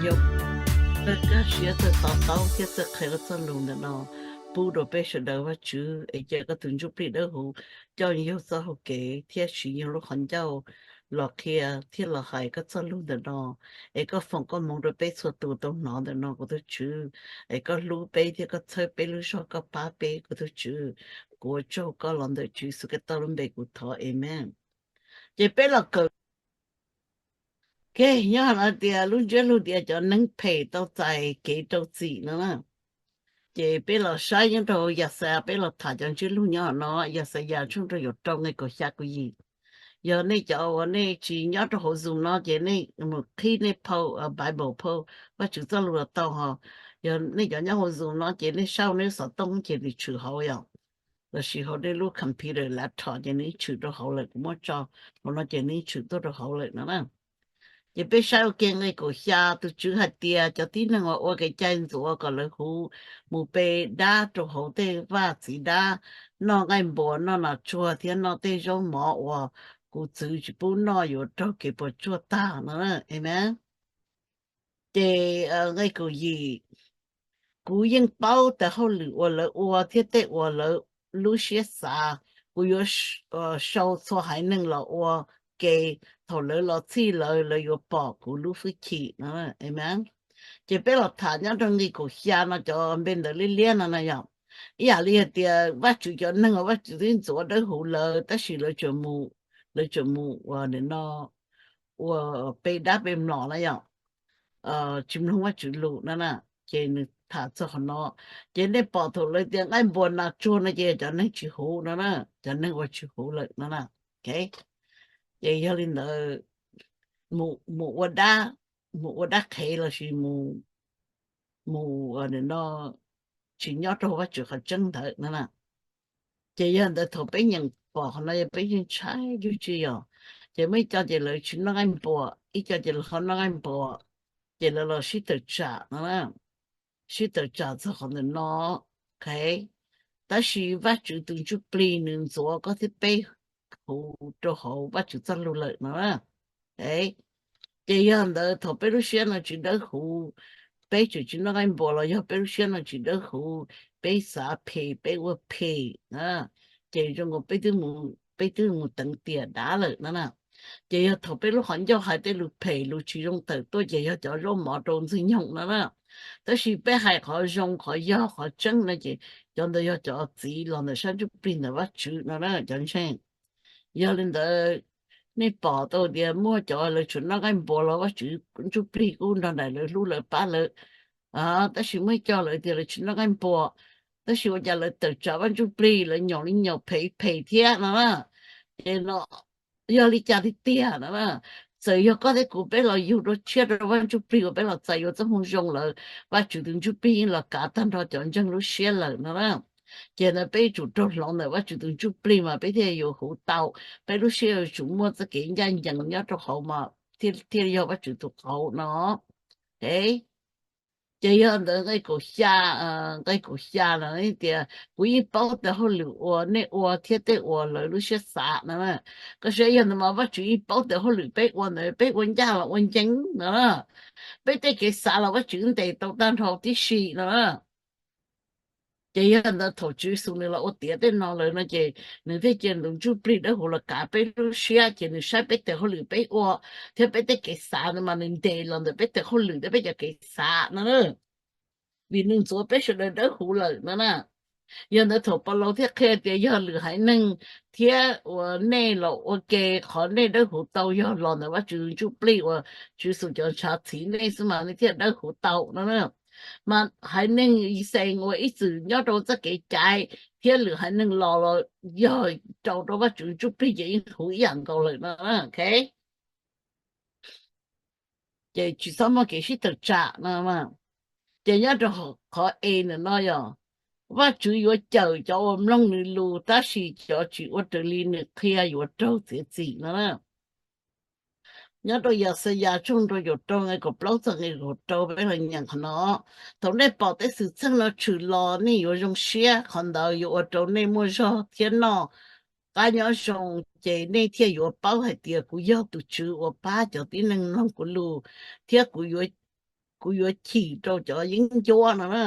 Yog koj kaj siab txawj to taub thiab txawj qhia koj txoj lus ntawm no pub rau peb sawv daws, Vajtswv, es cia koj tus Ntsuj Plig Dawb Huv coj yug txoj hau kev thiab siv yug lub qhov ncauj los qhia thiab los hais koj txoj lus ntawm no, es koj foom koj hmoov rau peb txhua tus tau hnov ntawm no, kuv tus Tswv, es koj hlub peb thiab koj txhawb peb lub zog, koj pab peb, kuv tus Tswv. Kuv ua tsaug koj los ntawm Tswv Yexus Khetos lub npe kuv thov, amees. Ces peb los kawm, ok, nyob hais tias lub ntsiab lus tias cov neeg phem tau txais kev rau txim no na. Ces peb los saib nyob rau Yaxayas, peb los tham cov ntsiab lus nyob no, Yaxayas tshooj rau caum rau nqe kaum xya kaum yim. Yog nej cov uas nej tsis nyob rau hauv Zoom no ces nej mus qhib nej phau, Bible phau, Vajtswv txoj lus los tau ho. Yog nej cov nyob hauv Zoom no ces nej saib nej xov tooj ces nws tshwm hauv yom, lossis hauv nej lub computer laptop ces nws tshwm rau hauv lawm, kuv muab tso hauv no ces nws tshwm tuaj rau hauv lawm no na. Ces peb saib ua ke nqe kaum xya, tus Tswv hais tias cov tib neeg uas ua kev cai ntxuav kom lawv huv mus pe dab rau hauv tej vaj txiv dab, noj nqaij npuas noj nas tsuag thiab noj tej zaub mov uas kuv txwv tsis pub noj yuav raug kev puas tsuaj tag no, amees. Ces nqe kaum yim, kuv yeej paub tes hauj lwm uas lawv ua thiab tej uas lawv lub siab xav. Kuv yuav sau txhua haiv neeg los ua ke, thaum lawv los txhij lawv, lawv yuav pom kuv lub hwj chim no, amees. Ces peb los tham nyob rau nqe kaum xya no cov npe ntawv liab liab no na yom, ib yam li hais tias Vajtswv cov neeg uas Vajtswv twb ntxuav dawb huv lawv tab sis lawv tseem mus ua no, ua pe dab pe mlom na yom, tsis mloog Vajtswv lus no na. Ces nws tham txog qhov no, ces nej pom thaum lawv tias nqaij npuas nas tsuag no ces cov neeg tsis huv no na, cov neeg uas tsis huv lawm no na. Ces yog li ntawd, mus ua dab, mus ua dab qhev lossis mus, mus no, tsis nyob rau Vajtswv qhov tseeb ntawd no na. Ces yog ntawd thaum peb nyeem pom qhov no yog peb yeej ntshai dub tsi yog. Ces muaj ib co ces lawv tsis noj nqaij npuas, ib co ces lawv ho noj nqaij npuas, ces lawv los sib tawm tsam no, sib tawm tsam txog qhov ntawm no. Tab sis Vajtswv tus Ntsuj Plig nws ntxuav koj thiab peb huv rau hauv Vajtswv txoj lus lawm no. Ces yog ntawd thaum peb lub siab no tsis dawb huv, peb tseem tsis noj nqaij npuas los yog peb lub siab no tsis dawb huv, peb xav phem peb ua phem, ces zoo nkaus peb twb mus teev tiam dav lawm no na. Ces yog thaum peb lub qhov ncauj hais tej lus phem lus tsis zoo tawm tuaj ces yog cov zaub mov rau ntxwg nyoog no na. Tab sis peb hais qhov zoo qhov yog qhov tseeb no ces cov ntawd yog cov txiv los ntawm sab ntsuj plig ntawm Vajtswv no na cov ntseeg. Yog li ntawd, nej pom tau tias muaj cov lawv tseem noj nqaij npuas los Vajtswv ntsuj plig kuj nrog nraim lawv hlub lawv pab lawv. Tab sis muaj ib co lawv tias lawv tsis noj nqaij npuas, tab sis ua cas lawv tawm tsam Vaj Ntsuj Plig lawv nyaum li nyaum phem phem thiab no na. Ces no yog li cas tiag tiag no na? Txawm yog koj thiab kuv peb los yug dua tshiab rau Vaj Ntsuj Plig uas peb los txais yuav txoj moo zoo lawm, Vajtswv tus Ntsuj Plig yeej los kav tag nrho cov ntseeg lub siab lawm no na. Ces ntawd peb yuav tsum raug hloov ntawm Vajtswv tus Ntsuj Plig mas peb thiaj yuav huv tau, peb lub siab yuav tsum muaj txoj kev ncaj ncees nyob rau hauv mas thiaj yog Vajtswv tus qauv no. Ces yog ntawd nqe kaum xya, nqe kaum xya no tias kuv yeej paub tes hauj lwm uas nej ua thiab tej uas lawv lub siab xav no. Koj saib yog ntawd mas Vajtswv yeej paub tes hauj lwm peb ua ntawd peb ua ncaj los ua ncees no, peb tej kev xav los Vajtswv ntes tau tag nrho tib si no. Ces yog ntawd thaum Tswv Yexus nws los ua tiav tej no lawm no ces nws thiaj cia nws tus Ntsuj Plig Dawb Huv los kav peb lub siab ces nws saib peb tes hauj lwm peb ua thiab peb tej kev xav ntawd mas nws ntes los ntawm peb tes hauj lwm thiab peb cov kev xav no, vim nws ntxuav peb sawv daws dawb huv lawm no na. Yog ntawd thaum Paulus thiaj qhia tias yog lwm haiv neeg thiab uas nej los ua ke, qhov nej dawb huv tau yog los ntawm Vajtswv tus Ntsuj Plig uas Tswv Yexus cov ntshav txhiv nej xwb mas nej thiaj dawb huv tau no na. Mas haiv neeg Yixalayees uas ib txwm nyob rau txoj kev cai thiab lwm haiv neeg los los yog rau rau Vajtswv tus Ntsuj Plig ces yeej huv ib yam nkaus lawm no. Ces tsis txhob muaj kev sib tawm tsam no. Ces nyob rau qhov es ntawm no yog Vajtswv yuav cawm cov uas mloog nws lus tab sis cov tsis ua raws li nws qhia yuav raug txiav txim no. Nyob rau Yaxayas tshooj rau caum rau nqe kaum plaub txog nqe kaum rau peb los nyeem qhov no. Thaum nej pom tej xwm txheej no tshwm los nej yuav zoo siab, qhov ntawd yuav ua rau nej muaj zog thiab noj qab nyob zoo, ces nej thiaj yuav paub hais tias kuv yog tus Tswv uas pab cov tib neeg mloog kuv lus, thiab kuv yuav kuv yuav chim rau cov yeeb ncuab no na.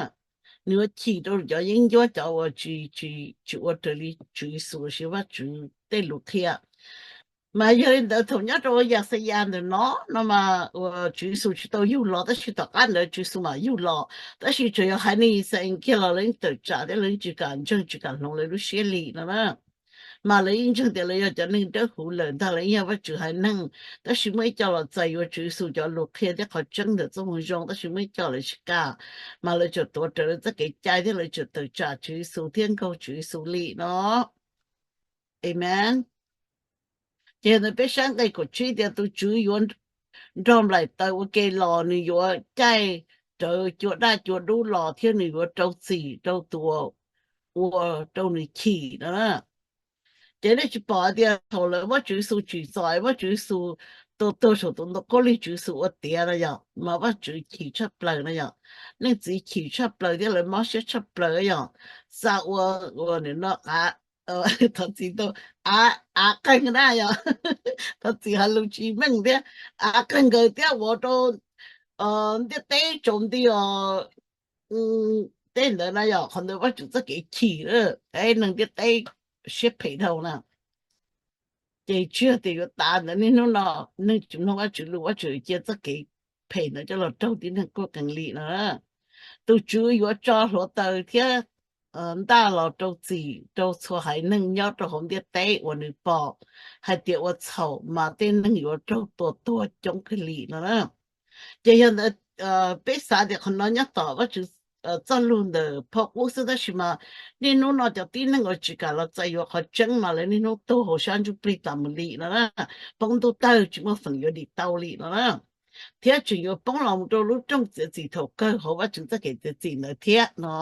Nws yuav chim rau cov yeeb ncuab, cov uas tsis, tsis, tsis ua raws li Tswv Yexus los sis Vajtswv tej lus qhia. Mas yog li ntawd thaum nyob rau Yaxayas ntawm no, no mas uas Tswv Yexus tsis tau yug los, tab sis tom qab ntawd Tswv Yexus mam yug los, tab sis tsuas yog haiv neeg Yixalayees kiag los lawv yeej tawm tsam thiab lawv yeej tsis kam ntseeg tsis kam hloov lawv lub siab li no na. Mas lawv yeej ntseeg tias lawv yog cov neeg dawb huv lawm ntag, lawv yeej yog Vajtswv haiv neeg, tab sis muaj ib co los txais yuav Tswv Yexus cov lus qhia thiab qhov tseeb ntawm txoj moo zoo, tab sis muaj ib co lawv tsis kam, mas lawv tsuas tuav rawv lawv txoj kev cai thiab lawv tsuas tawm tsam Tswv Yexus thiab nkaug Tswv Yexus li no. Amen. Ces ntawd peb saib nqe kaum tsib tias tus Tswv yuav nrog nplaim taws ua ke los, nws yuav caij rawv cua daj cua dub los thiab nws yuav rau txim rau tus ua rau nws chim no na. Ces nej tsis pom tias thaum lawv muab Tswv Yexus tsim txom, muab Tswv Yexus tua tuag saum tus ntoo khaub lig, Tswv Yexus ua tiav no yog mas Vajtswv chim tshaj plaws no yog, leej txiv chim txhaj plaws thiab lawv mob siab txhaj plaws yog, xa ua, ua nim no av, thov txim ntau, av qeeg na yog, thov txim hais lus tsis meej thiab, av qeeg nkaus thiab ua rau ntiaj teb tsaus nti os. Tej ntawd no yog qhov ntawd Vajtswv txoj kev chim, neeg ntiaj teb siab phem dhau na. Ces tsis yog tias yuav tas ntawd, niaj hnub no neeg tsis mloog Vajtswv lus, Vajtswv cia txoj kev phem ntawd coj los raug tib neeg quaj kees li no. Tus Tswv yuav tso hluav taws thiab ntaj los rau txim rau txhua haiv neeg nyob rau hauv ntiaj teb uas nws pom hais tias ua txhaum, mas tej neeg yuav raug tua tuag coob kawg li no na. Ces yog ntawd peb xav tias qhov no nyob tom Vajtswv txoj lus ntawm phau qub xwb, tab sis mas niaj hnub no cov tib neeg uas tsis kam los txais yuav qhov tseeb mas lawv niaj hnub tuag hauv sab ntsuj plig tas mus li no na, poob ntuj tawg tsis muaj feem yuav dim tau li no na, thiab tseem yuav poob los mus rau lub rooj txiav txim thaum kawg hauv Vajtswv txoj kev txiav txim ntawd thiab no.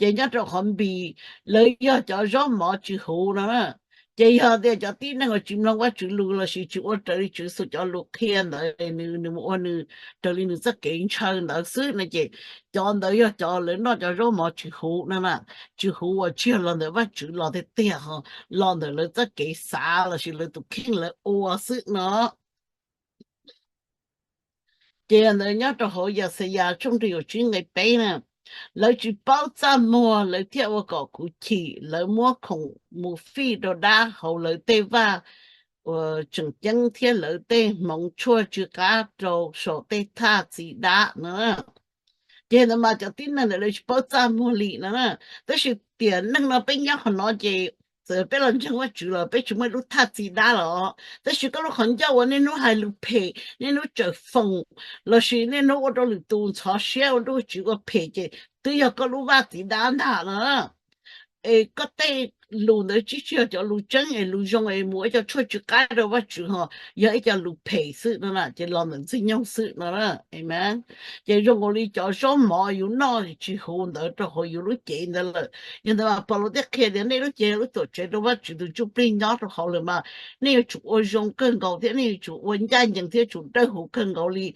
Ces nyob rau qhov npis, lawv yog cov zaub mov tsis huv no na. Ces yog tias cov tib neeg uas tsis mloog Vajtswv lus lossis tsis ua raws li Tswv Yexus cov lus qhia ntawd, nws, nws mus ua nws raws li nws txoj kev ntshaw ntawd xwb no ces cov ntawd yog cov lawv noj cov zaub mov tsis huv no na. Tsis huv uas tsis yog los ntawm Vajtswv los tiag tiag, ho los ntawm lawv txoj kev xav lossis lawv tus kheej lawv ua xwb no. Ces ntawd nyob rau hauv Yaxayas tshooj rau caum tsib nqe peb na, lawv tsis paub txaj muag lawv thiaj ua kom kuv chim, lawv muab khoom mus fij rau dab hauv lawv tej vaj uas tseem ceeb thiab lawv tej hmoov tshuaj tsw qab rau saum tej thaj txiv dab no. Ces ntawd mas cov tib neeg ntawd lawv tsis paub txaj muag li no na. Tab sis tiam neej no peb nyob qhov no ces txawm peb los ntseeg Vajtswv los peb tsis muaj ib lub thaj txiv dab los, tab sis koj lub qhov ncauj uas niaj hnub hais lus phem, niaj hnub tsawm foom, lossis niaj hnub ua rau lwm tus ntxhov siab ua nruj tsiv ua phem ces twb yog koj lub vaj txiv dab ntag no. Es koj tej lus ntawd tsis, tsis yog cov lus tseeb es lus zoo es mus ua cov tshuaj tsw qab rau Vajtswv ho yog ib co lus phem xwb no na, ces los ntawm Ntxwg Nyoog xwb no na. Amen. Ces zoo nkaus li cov zaub mov yus noj tsis huv ntawd rau hauv yus lub cev ntawd lawm. Yog ntawd mas Paulus thiaj qhia tias nej lub cev yog lub tuam tsev rau Vajtswv tus Ntsuj Plig nyob rau hauv lawm mas nej yuav tsum ua zoo kawg nkaus thiab nej yuav tsum ua ncaj ncees thiab tsum dawb huv kawg nkaus li.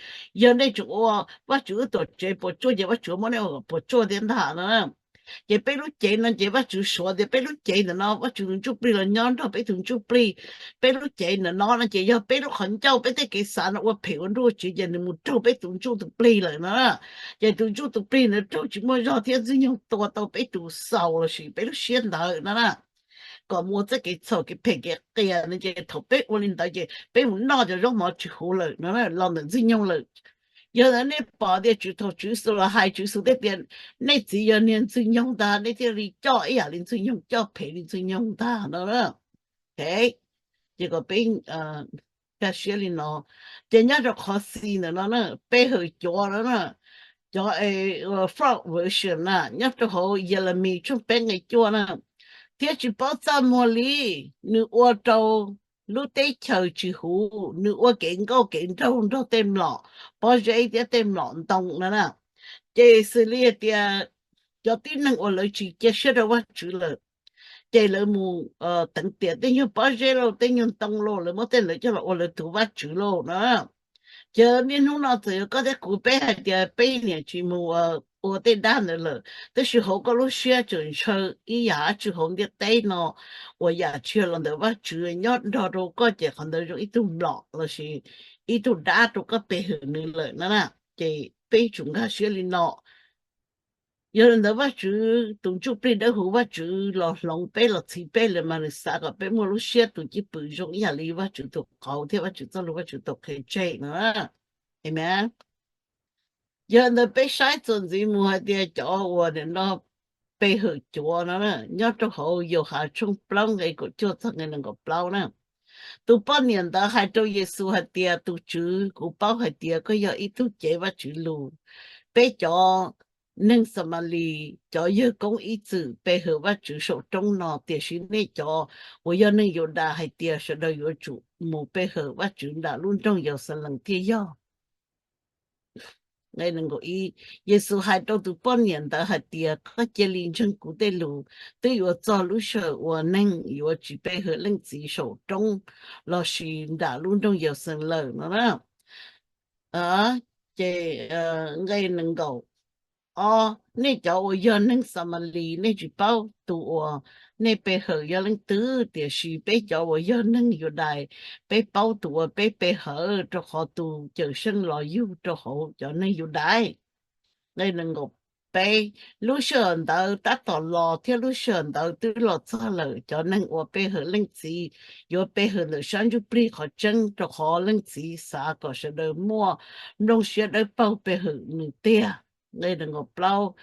Yog nej tsum ua Vajtswv lub tuam tsev puas tsuaj ces Vajtswv muab nej ua kom puas tsuaj thiab ntag no. Ces peb lub cev no ces Vajtswv suav tias peb lub cev ntawm no Vajtswv tus Ntsuj Plig los nyob nrog peb tus Ntsuj Plig. Peb lub cev ntawm no no ces yog peb lub qhov ncauj, peb tej kev xav no ua phem ua nruj tsiv ces nws mus raug peb tus Ntsuj tus Plig lawm no. Ces tus Ntsuj tus Plig ntawd raug tsis muaj zog thiab Ntxwg Nyoog tua tau peb tus xaus lossis peb lub siab ntawd no na, kom mus ua txoj kev txhaum kev phem kev qias no. Ces thaum peb ua li ntawd ces peb mus noj cov zaub mov tsis huv lawm no, los ntawm Ntxwg Nyoog lawm. Yog ntawd nej pom tias thaum Tswv Yexus los hais, Tswv Yexus thiaj tias nej txiv yog niag Ntxwg Nyoog ntag, nej thiaj li coj ib yam li Ntxwg Nyoog, coj phem li Ntxwg Nyoog ntag no. Ces kom peb kaj siab li no. Ces nyob rau qhov xis ntawm no na, peb hawm cuav no na, cov Frog Version na, nyob rau hauv Yelemis tshooj peb nqe cuaj na, thiab tsis paub txaj muag li, nws ua rau lub teb chaws tsis huv, nws ua kev nkauj kev nraug nrog tej mlom pob zeb thiab tej mlom ntoo no na. Ces xws li hais tias cov tib neeg uas lawv tsis cia siab rau Vajtswv lawm, ces lawv mus teev tiam tej nyuag pob zeb lauj, tej nyuag ntoo lauj, lawv muab tej ntawd coj los ua lawv tus vaj tswv lauj no. Ces niaj hnub no txawm yog koj thiab kuv peb hais tias peb niam tsis mus ua tej dab ntawd lawm, tab sis hauv koj lub siab tseem ntshaw ib yam dab tsi hauv ntiaj teb no uas yam tsis yog los ntawm Vajtswv nyob nrog rau koj, ces qhov ntawd zoo ib tug mlom lossis ib tug dab rau koj pe hawm nws lawm no na. Ces peb tsum nkag siab li no. Yog li ntawd Vajtswv tus ntsuj plig dawb huv, Vajtswv los hloov peb los txhiv peb lawm mas nws xav kom peb muaj lub siab tus cwj pwm zoo ib yam li Vajtswv tus qauv thiab Vajtswv txoj lus, Vajtswv tau qhia tseg no. Amen. Yog li ntawd peb saib txuas ntxiv mus hais tias cov uas nim no pe hawm cuav no, nyob rau hauv Yauhas tshooj plaub nqe kaum cuaj txog nqe nees nkaum plaub na. Tus poj niam ntawd hais rau Yexus hais tias, Tus Tswv, kuv paub hais tias koj yog ib tug cev Vajtswv lus. Peb cov neeg Xamalis cov yawg koob ib txwm pe hawm Vajtswv saum roob no, tiam sis nej cov uas yog neeg Yudas hais tias sawv daws yuav tsum mus pe hawm Vajtswv nram lub nroog Yeluxalees thiaj yog. Nqe nees nkaum ib, Yexus hais rau tus poj niam ntawd hais tias, Koj cia li ntseeg kuv tej lus, twb yuav txog lub sij hawm uas neeg yuav tsis pe hawm Leej Txiv saum roob lossis nram lub nroog Yeluxalees lawm no na. Ces nqe nees nkaum ob, nej cov uas yog neeg Xamalis nej tsis paub tus uas nej pe hawm yog leej twg, tiam sis peb cov uas yog neeg Yudais, peb paub tus uas peb pe hawm, rau qhov tus Cawmseej los yug rau hauv cov neeg Yudais. Nqe nees nkaum peb, lub sij hawm ntawd tab tom los thiab lub sij hawm ntawd twb los txog lawm. Cov neeg uas pe hawm Leej Txiv yuav pe hawm ntawm sab ntsuj plig qhov tseeb, rau qhov Leej Txiv xav kom sawv daws muaj nplooj siab dawb paug pe hawm nws tiag. Nqe nees nkaum plaub,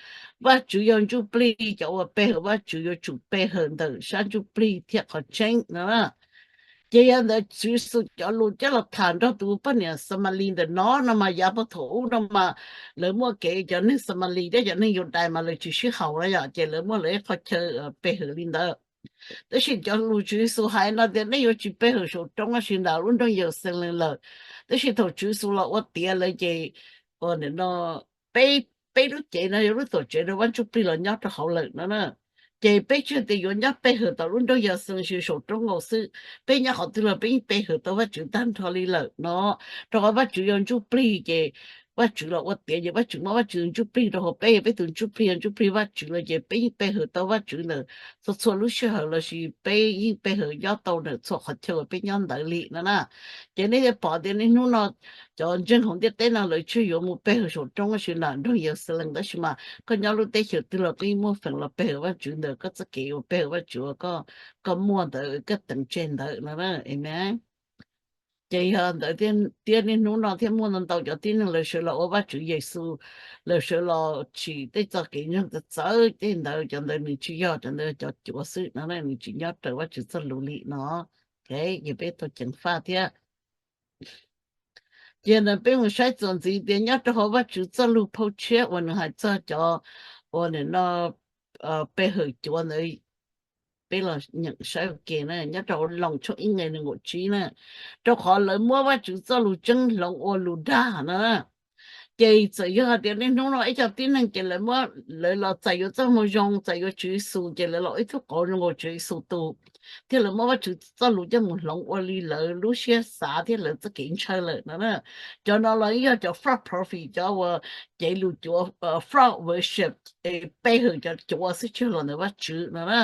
Vajtswv yog ntsuj plig, cov uas pe hawm Vajtswv yuav tsum pe hawm ntawm sab ntsuj plig thiab qhov tseeb no. Ces yog ntawd Tswv Yexus cov lus coj los tham nrog tus poj niam Xamalis ntawm no no mas yav puag thaum ub no mas lawv muaj kev, cov neeg Xamalis thiab cov neeg Yudais mas lawv tsis sib haum na yom, ces lawv muaj lawv ib qho chaw pe hawm li ntawd. Tab sis cov lus Tswv Yexus hais no tias nej yuav tsis pe hawm saum roob lossis nram lub nroog Yeluxalees lawm. Tab sis thaum Tswv Yexus los ua tiav lawv ces ua nim no peb, peb lub cev no yog lub tuam tsev rau Vaj Ntsuj Plig los nyob rau hauv lawm no na. Ces peb tsis tias yuav nyob pe hawm tom lub nroog Yeluxalees, saum roob nkaus xwb, peb nyob qhov twg los peb yeej pe hawm tau Vajtswv tag nrho li lawm no. Rau qhov Vajtswv yog Ntsuj Plig, ces Vajtswv los ua tiav ces Vajtswv muab Vajtswv Ntsuj Plig rau hauv peb, peb tus ntsuj plig yog Ntsuj Plig Vajtswv lawm ces peb yeej pe hawm tau Vajtswv ntawm txhua txhua lub sij hawm lossis peb yeej pe hawm nyob tau ntawm txhua qhov chaw uas peb nyob ntawd li no na. Ces nej thiaj pom tias niaj hnub no cov ntseeg hauv ntiaj teb no lawv tsis yuav mus pe hawm saum roob lossis nram nroog Yeluxalees, tab sis mas koj nyob lub teb chaws twg los koj yeej muaj feem los pe hawm Vajtswv ntawm koj txoj kev uas pe hawm Vajtswv uas koj muaj ntawd, koj teem tseg ntawd no. Amen. Ces yog ntawd thiab niaj hnub no thiaj muaj ntau ntau cov tib neeg lawv sawv los ua Vajtswv Yexus, lawv sawv los tsim tej txoj kev ntseeg txawv txawv tej ntawd, cov ntawd nws tsis yog, cov ntawd cov cuav xwb no, nws tsis nyob raws Vajtswv txoj lus li no. Ces peb tau ceev faj thiab. Ces ntawd peb mus saib txuas ntxiv tias nyob rau hauv Vajtswv txoj lus phau tshiab uas nws hais txog cov uas nim no pe hawm cuav ntawd, peb los nyeem saib ua ke na, nyob rau Loos tshooj ib nqe nees nkaum tsib na, rau qhov lawv muab Vajtswv txoj lus tseeb hloov ua lus dag na. Ces txawm yog hais tias niaj hnub no ib co tib neeg ces lawv muab, lawv los txais yuav txoj moo zoo, txais yuav Tswv Yexus, ces lawv los ib tug qauv zoo nkaus Tswv Yexus tus, thiab lawv muab Vajtswv txoj lus coj mus hloov ua li lawv lub siab xav thiab lawv txoj kev ntshaw lawm no na. Cov no los yeej yog cov false prophet, cov uas cev lus cuav, false worship, pe hawm cov cuav xwb tsis yog los ntawm Vajtswv no na.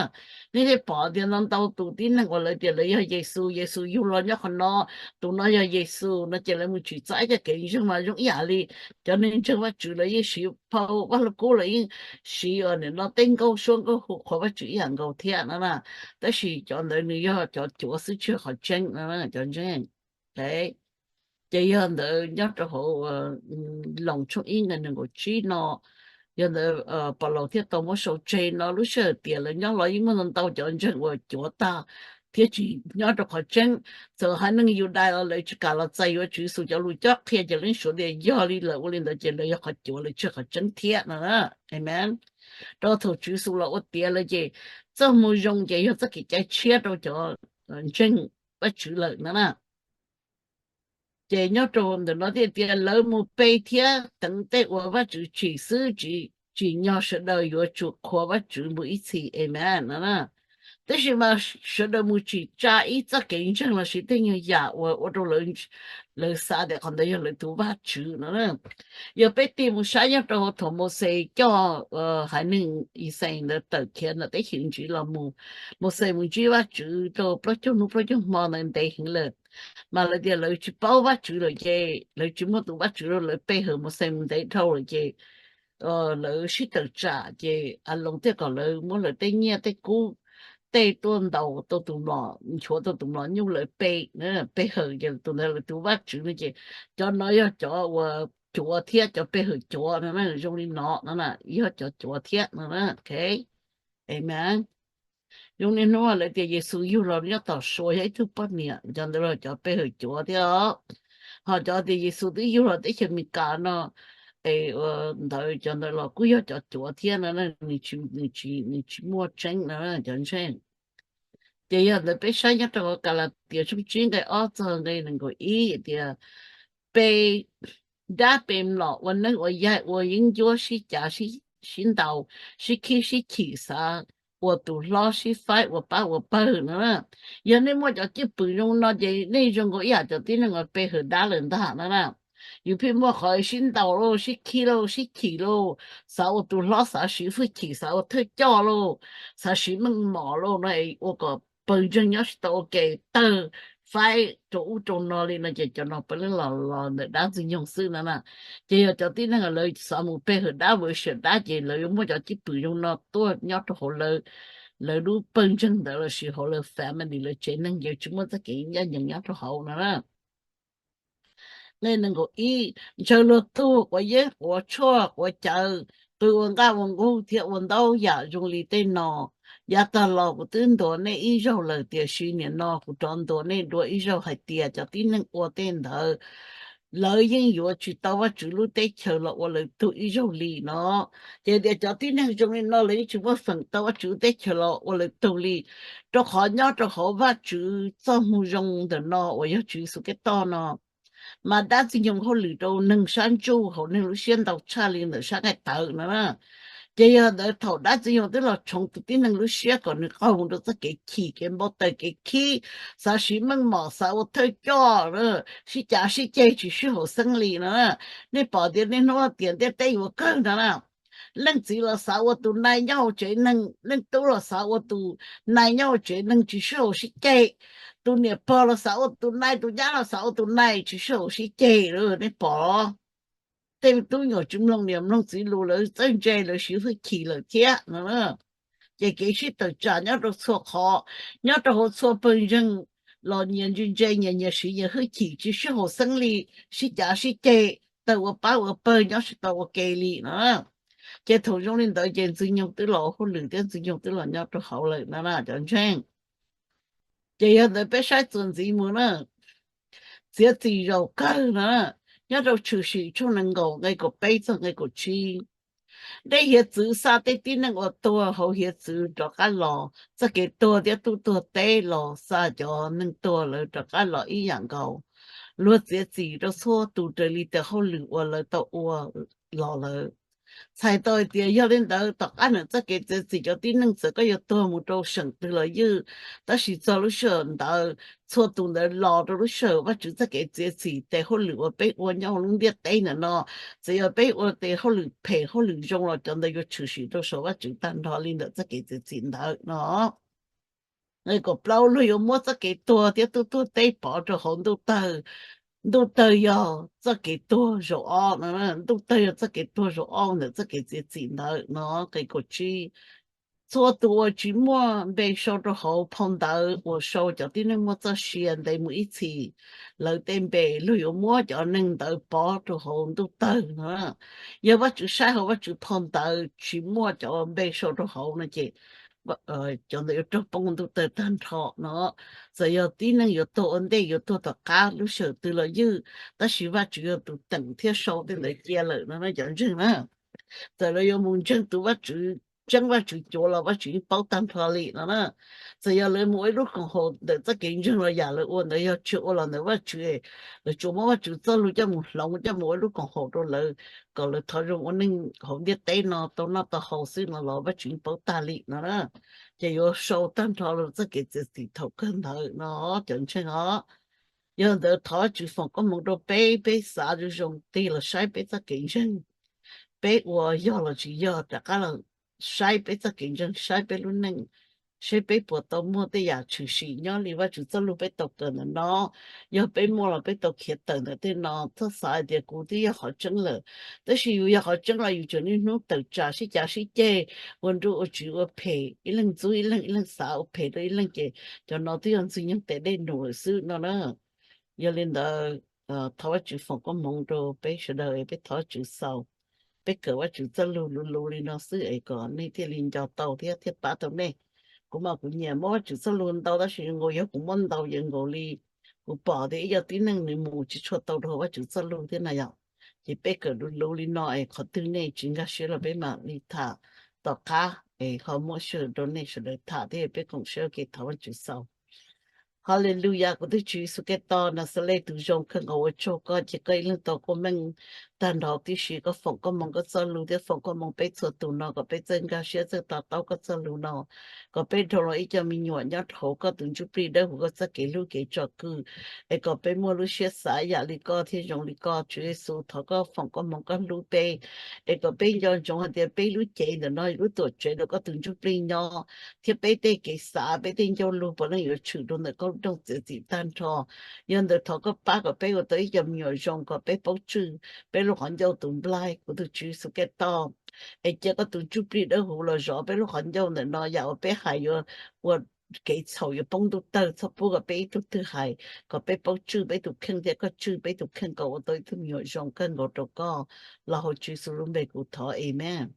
Nej thiaj pom tias ntau ntau tus tib neeg uas lawv tias lawv yog Yexus, Yexus yug los nyob qhov no, tus no yog Yexus no ces lawv mus tsim txom ib co kev ntseeg mas zoo ib yam li cov neeg ntseeg Vajtswv lawv yeej siv phau Vaj Lug Kub, lawv yeej siv ua nim no tej nkauj suab nkauj hu qhuas Vajtswv ib yam nkaus thiab no na. Tab sis cov ntawd nws yog cov cuav xwb tsis yog qhov tseeb no cov ntseeg. Ces yog ntawd nyob rau hauv Loos tshooj ib nqe nees nkaum tsib no, yog ntawd Paulus thiaj tau muab sau tseg no, lub sij hawm tias lawv nyob los yeej muaj ntau ntau cov ntseeg uas cuav tag thiab tsis nyob rau qhov tseeb. Txawm haiv neeg Yudais los lawv tsis kam los txais yuav Tswv Yexus cov lus cob qhia ces lawv suav tias yog li lawm, ua li ntawd ces lawv yog qhov cuav, lawv tsis yog qhov tseeb thiab no. Amen. Rau thaum Tswv Yexus los ua tiav lawm ces txoj moo zoo ces yog txoj kev cai tshiab rau cov ntseeg Vajtswv lawm no na. Ces nyob rau ntawm no thiaj tias lawv mus pe thiab teev tej uas Vajtswv tsim xwb, tsim nyog sawv daws yuav tsum qhuas Vajtswv mus ib txhis. Amen no na. Tab sis mas sawv daws mus tsim tsa ib txoj kev ntseeg lossis tej nyuag yam uas ua rau lawv xav tias qhov ntawd yog lawv tus Vajtswv no na. Yog peb tig mus saib nyob rau thaum Mauxes coj haiv neeg Yixalayees ntawd tawm khiav ntawm teb chaws Iziv los mus, Mauxes mus ntsib Vajtswv rau plaub caug hnub plaub caug hmo ntawd ntev heev lawm. Mas lawv tias lawv tsis paub Vajtswv lawm ces lawv tsis muaj tus Vajtswv lawm, lawv pe hawm Mauxes mus ntev dhau lawm ces lawv sib tawm tsam ces Aloos thiaj kom lawv muab lawv tej nyiaj tej kub tej tuaj ntaus tau tus mlom, nchuav tau tus mlom nyuj lawv pe, pe hawm ces tus ntawd lawv tus vaj tswv no ces cov no yog cov uas cuav thiab, cov pe hawm cuav no zoo li no no yog cov cuav thiab no. Amen. Zoo li hnub lawv tias Yexus yug los nyob tom Suav yog ib tug poj niam, cov ntawd los cov pe hawm cuav thiab os. Ho cov tias Yexus twb yug los teb chaws Amelikas no es ntawd cov ntawd los kuj yog cov cuav thiab no, nws tsis muaj tseeb no cov ntseeg. Ces yog ntawd peb saib nyob rau hauv Kalatias tshooj tsib nqe ob txog nqe nees nkaum ib tias pe dab pe mlom ua neeb ua yaig ua yeeb ncuab sib cav sib ntaus sib khib sib chim xav ua tus hlob sib faib ua pab ua pawg no. Yog nej muaj cov cwj pwm zoo no ces nej zoo nkaus ib yam cov tib neeg uas pe hawm dab lawm ntag no na. Yus pheej muaj qhov sib ntaus lauj, sib khib lauj, sib chim lauj, xav ua tus hlob, xav siv hwj chim, xav ua thawj coj lauj, xav siv meej mom lauj no ua kom pawg ntseeg nyob tsis tau ua ke, tawg faib rau ub rau no li no ces cov no puav leej los los ntawm dab ntxwg nyoog xwb no na. Ces yog cov tib neeg lawv xav mus pe hawm dab, ua siam dab ces lawv yuav muaj cov cwj pwm zoo no tuaj nyob rau hauv lawv lub pawg ntseeg ntawd lossis hauv lawv family, lawv tsev neeg ces tsis muaj txoj kev ncaj ncees nyob rau hauv no na. Nqe nees nkaum ib, ntshaw luag tug, quav yeeb quav tshuaj quav cawv, qw ua nqaj ua nqug thiab ua ntau yam zoo li tej no. Yav tag los kuv twb ntuas nej ib zaug lawm, tiam sis nim no kuv rov ntuas nej dua ib zaug hais tias cov tib neeg ua tej ntawd lawv yeej yuav tsis tau Vajtswv lub teb chaws los ua lawv tug ib zaug li no. Ces tias cov tib neeg zoo li no lawv yeej tsis muaj feem tau Vajtswv lub teb chaws los ua lawv tug li, rau qhov nyob rau hauv Vajtswv txoj moo zoo ntawm no uas yog Tswv Yexus Khetos no mas dab ntxwg nyoog hauj lwm rau neeg sab ntsuj hauv neeg lub siab ntau tshaj li ntawm sab nqaij tawv no na. Ces yog ntawd thaum dab ntxwg nyoog twb los tshoov tus tib neeg lub siab kom nws qaug mus rau txoj kev chim kev npau taws kev khib, xav siv meej mom xav ua thawj coj, sib cav sib ceg tsis sib haum xeeb li no. Nej pom tias niaj hnub tias ntiaj teb yuav kawg no na, leej txiv los xav ua tus nai nyob hauv tsev neeg, leej tub los xav ua tus nai nyob hauv tsev neeg tsis sib haum sib ceg, tus niam pog los xav ua tus nai, tus nyab los xav ua tus nai tsis sib haum sib ceg. Nej pom, tej tub nyuam tsis mloog niam mloog txiv lus lawv txawj ntse lawv siv hwj chim lawm thiab no. Ces kev sib tawm tsam nyob rau txhua qhov, nyob rau hauv txhua pawg ntseeg los nyias ntse ntse nyias nyias siv nyias hwj chim tsis sib haum xeeb li, sib cav sib ceg, tawg ua pab ua pawg nyob tsis tau ua ke li no. Ces thaum zoo li ntawd ces ntxwg nyoog twb los ua hauj lwm thiab ntxwg nyoog twb los nyob rau hauv lawm no na cov ntseeg. Ces yog ntawd peb saib txuas ntxiv mus na, txiav txim zaum kawg no, nyob rau Tshwm Sim tshooj nees nkaum nqe kaum peb txog nqe kaum tsib. Dej hiav txwv xa tej tib neeg uas tuag hauv hiav txwv rov qab los, txoj kev tuag thiab tub tuag teb los xa cov neeg tuag lawv rov qab los ib yam nkaus. Luag txiav txim rau txhua tus raws li tej hauj lwm uas lawv tau ua los lawm. Txhais tau hais tias yog li ntawd tom qab ntawm txoj kev txiav txim cov tib neeg txawm koj yuav tuag mus rau seem twg los ywj, tab sis txog lub sij hawm ntawd txhua tus ntawd los rau lub sij hawm Vajtswv txoj kev txiav txim. Tes hauj lwm uas peb ua nyob hauv lub ntiaj teb ntawm no, txawm yog peb ua tes hauj lwm phem hauj lwm zoo los cov ntawd yuav tshwm sim rau saum Vajtswv tag nrho li ntawm txoj kev txiav txim ntawd no. Nqe kaum plaub, luag yuav muab txoj kev tuag thiab tub tuag teb pov rau hauv ntuj tawg. Ntuj tawg yog txoj kev tuag zaum ob no, ntuj tawg yog txoj kev tuag zaum ob ntawm txoj kev txiav txim ntawd no. Nqe kaum tsib, txhua tus uas tsis muaj npe sau rau hauv phau ntawv uas sau cov tib neeg muaj txoj sia ntes mus ib txhis, lawv tej npe luag yuav muab cov neeg ntawd pov rau hauv ntuj tawg no. Yog Vajtswv saib hauv Vajtswv phau ntawv tsis muaj cov npe sau rau hauv no ces cov ntawd yuav raug poob ntuj tawg tag nrho no. Txawm yog tib neeg yuav tuag ua ntej yuav tuag tom qab lub sij hawm twg los ywj, tab sis Vajtswv yog tus teem thiab sau tej ntawd cia lawm no cov ntseeg na. Txawm lawv yuav mus ntseeg tus Vajtswv tseeb Vajtswv cuav los Vajtswv yeej paub tag nrho li no na. Txawm yog lawv mus ua ib lub koom haum ntawm txoj kev ntseeg los yam lawv ua ntawd yog tsis ua los ntawm Vajtswv, lawv tsuas muab Vajtswv txoj lus coj mus hloov coj mus ua ib lub koom haum rau lawv kom lawv thov zoo ua neej hauv ntiaj teb no tau noj tau haus xwb no los Vajtswv yeej paub tag li no na. Ces yuav sau tag nrho lawv txoj kev txiav txim thaum kawg ntawd no cov ntseeg os. Yog ntawd thov Vajtswv foom koob hmoov rau peb, peb xav zoo zoo tig los saib peb txoj kev ntseeg, peb ua yog los tsis yog, rov qab los saib peb txoj kev ntseeg, saib peb lub neej seb peb puas tau muaj tej yam tshwm sim nyob li Vajtswv txoj lus peb tau kawm ntawm no. Yog peb muaj los peb tau khiav tawm ntawm tej no. Txhob xav hais tias kuv twb yog qhov tseeb lawm, tab sis yus yog qhov tseeb los yus tseem niaj hnub tawm tsam sib cav sib ceg, ua nruj ua tsiv ua phem, ib leeg ntxub ib leeg, ib leeg xav ua phem rau ib leeg ces cov no twb yog ntxwg nyoog tes dej num lawm xwb no na. Yog li ntawd, thov Vajtswv foom koob hmoov rau peb sawv daws es peb thov Vajtswv xaus, peb kawm Vajtswv txoj lus luv luv li no xwb es kom nej thiaj li nco tau thiab thiaj pab tau nej. Kuv mas kuv nyiam muab Vajtswv txoj lus ntau tab sis zoo nkaus yog kuv muab ntau yeej nkaus li kuv pom tias ib co tib neeg nws mus tsis tshua tau rau Vajtswv txoj lus thiab na yom. Ces peb kawm luv luv li no es qhov twg nej tsis nkag siab los peb mam li tham tom qab es ho muab sij hawm rau nej sawv daws tham thiab peb koom siab ua ke thov Vajtswv xaus. Hallelujah, kuv tus Tswv Yexus Khetos Naxales tus zoo, kawg nkaus ua tsaug koj ces koj ib leeg tau koob meej tag nrho tib si. Koj foom koob hmoov koj txoj lus thiab foom koob hmoov peb txhua tus no kom peb txawj nkag siab txawj to taub koj txoj lus no, kom peb dhau los ib co me nyuam nyob hauv koj tus ntsuj plig dawb huv koj txoj kev hlub kev tsom kwm, es kom peb muaj lub siab xav yam li koj thiab zoo li koj. Tswv Yexus, thov koj foom koob hmoov koj hlub peb, es kom peb nco ntsoov hais tias peb lub cev ntawm no lub tuam tsev rau koj tus ntsuj plig nyob, thiab peb tej kev xav peb tej ncauj lus puav leej yuav tshwm rau ntawm koj lub rooj txiav txim tag nrho. Yog ntawd thov koj pab kom peb ua tau ib co me nyuam zoo kom peb paub tswj peb lub qhov ncauj tus nplaig, kuv tus Tswv Yexus Khetos. Es cia koj tus ntsuj plig dawb huv los zov peb lub qhov ncauj ntawm no, yam uas peb hais yuav ua kev txhaum yuav poob ntuj tawg, txhob pub kom peb ib tug twg hais, kom peb paub tswj peb tus kheej thiab koj tswj peb tus kheej kom ua tau ib tug me nyuam zoo kawg nkaus rau koj. Los hauv Tswv Yexus lub npe kuv thov, amen.